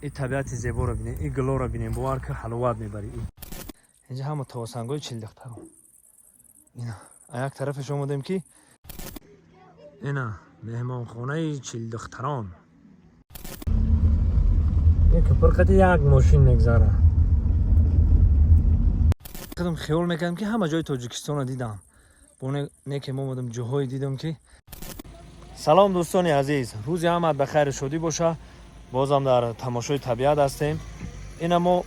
И табиати зеборо бинем, и гулоро бинем, бовар ки, ҳаловат мебарӣ. Инҷа ҳама тавосангои Чилдихтарон. Ина а як тарафаш омадем, ки ина меҳмонхонаи Чилдихтарон. Ин кӯпр қати як мошин мегзара. Худам хиёл мекардам, ки ҳама ҷои Тоҷикистонро дидам, бо не ки мо омадам, ҷоҳое дидам, ки. Салом, дӯстони азиз, рӯзи ҳамат ба хайру шодӣ боша. Бозам дар тамошои табиат ҳастем. Ина мо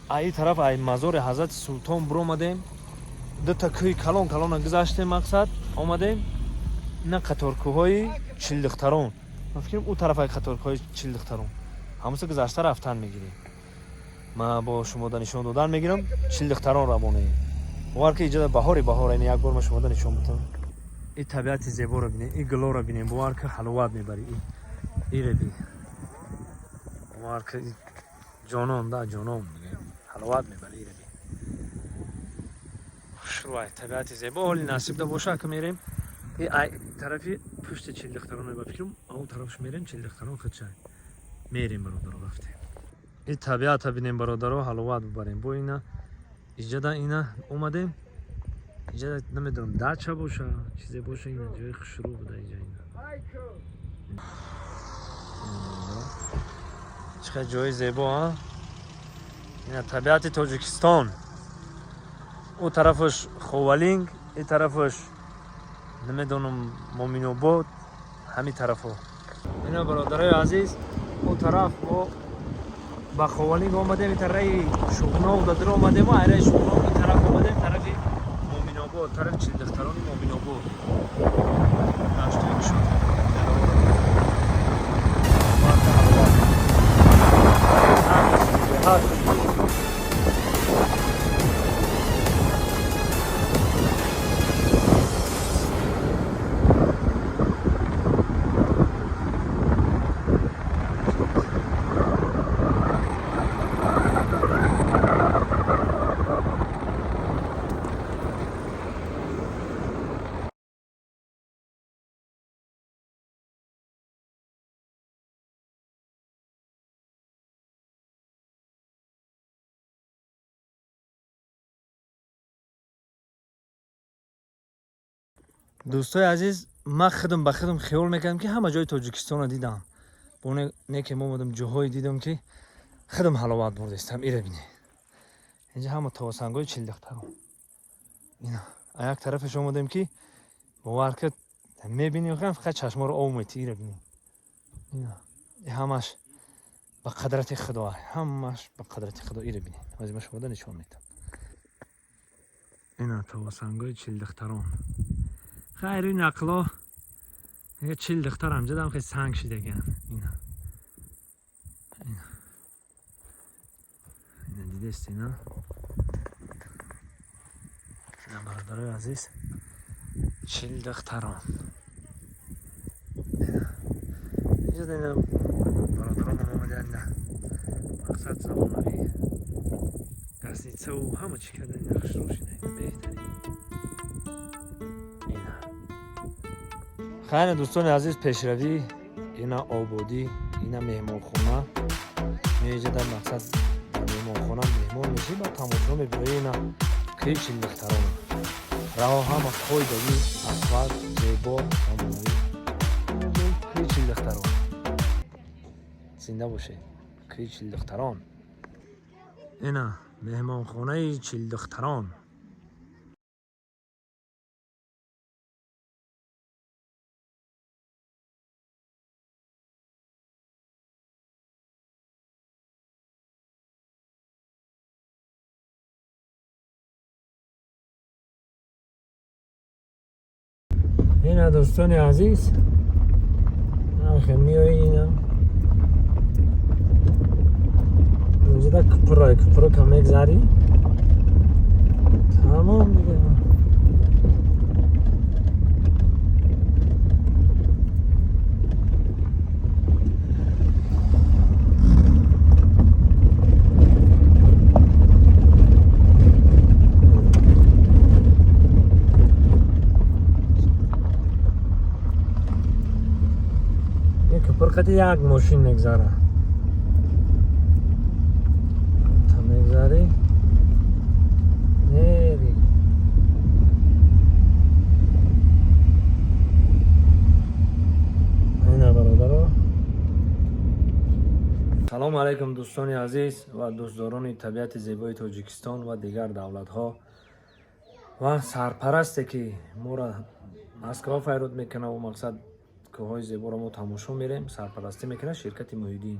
аи тараф, ай мазори Ҳазрати Султон биромадем, дута кӯҳи калон калона гузаштем, мақсад омадем. Ина қаторкӯҳои Чилдихтарон. Ман фикрам, ӯ тараф ай қаторкӯҳои Чилдихтарон ҳамуса гузашта рафтан мегирем. Ман бо шумода нишон додан мегирам. Чилдихтарон равонаем. Бовар ки, иҷода баҳори баҳор. Ин як бор ма шумода нишон будам. И табиати зеборо бинем, и гулоро бинем, бовар ки, ҳаловат мебарӣ. Ире би, бовар ки, ҷонон да ҷонон, ҳаловат мебарӣ. Ире би, хушрӯай, табиати зебо. Ҳоли насиб да боша, ки мерем и ай тарафи пушти Чилдихтарон, ба фикрам, он тарафш мерем. Чилдихтарон худшай мерем, бародаро, рафтем. И табиата бинем, бародаро, ҳаловат бибарем. Бо ина иҷада ина омадем. Иҷада намедонам, дача боша, чизе боша. Ина ҷои хушрӯ буда иҷа. Ина чӣ қадр ҷои зебо, а? Ина табиати Тоҷикистон. Ӯ тарафаш Ховалинг, и тарафаш намедонам, Моминобод, ҳамин тарафҳо. Ина, бародарои азиз, ӯ тараф мо ба Ховалинг омадем, ин тараи Шуғнов дадир омадему, айраи Шуғнов ин тараф омадем, тарафи Моминобод, тарафи Чилдихтарони Моминобод. Даштои кушод. Ҳар. Дӯстои азиз, ман худам ба худам хиёл мекардам, ки ҳама ҷои Тоҷикистонро дидам, бо не ки мо омадам, ҷоҳое дидам, ки худам ҳаловат бурдаистам. Ира бине, инҷа ҳама тавосангои Чилдихтарон. Ина а як тарафаш омадем, ки бовар ки, мебинем, фақат чашморо об мети. Ира бинем, ина ҳамаш ба қадрати Худо, ҳамаш ба қадрати Худо. Ира бинем, ҳозир ман шумода нишон медиҳам. Ина тавосангои Чилдихтарон. Хайр, ин ақло 40 духтар ҳамҷадам хеле санг шидаган. Ина, ина, ина, дидест? Ина, ина, бародарои азиз, 40 духтарон. Инҷа ина бародаронам омаданд. Ина мақсад замонавӣ гостиницаву ҳама чӣ кардан. Ина хушрӯ шида, ина беҳтарин. Ина хайр, дӯстони азиз, пешравӣ, ина ободӣ, ина меҳмонхона. Меҷада мақсад дар меҳмонхона меҳмон мешӣ, ба тамошо мебиёӣ. Ина кӯи Чилдихтарона, раҳо ҳама қоидагӣ, асфалт, зебо, замонавӣ. Кӯи Чилдихтарон, зинда бошед, кӯи Чилдихтарон. Ина меҳмонхонаи Чилдихтарон. Ина, дӯстони азиз, ахе миёи, ина инҷода купрой, купро ка мегзарӣ, тамом дига. Ин купр қати як мошин мегзара. Салому алайкум, дӯстони азиз ва дӯстдорони табиати зебои Тоҷикистон ва дигар давлатҳо ва сарпарасте, ки моро Москва файрод мекунад ва мақсад кӯҳҳои зеборо мо тамошо мерем, сарпарастӣ мекунад ширкати Муҳиддин.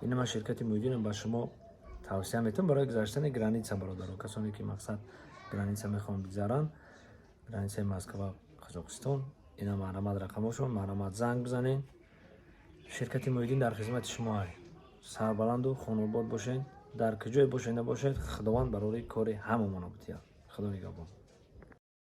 Ина ман ширкати Муҳиддинро ба шумо тавсия метавам барои гузаштани граница, бародаро, касоне ки мақсад граница мехоҳанд бигзаранд, границаи Москва, Қазоқистон. Ина марҳамат, рақамошон, марҳамат, занг бизанед. Ширкати Муҳиддин дар хизмати шумо. Ай сарбаланду хонобод бошед, дар куҷое бошед набошед, Худованд барори кори ҳамамона бутиҳад. Худо нигаҳбон.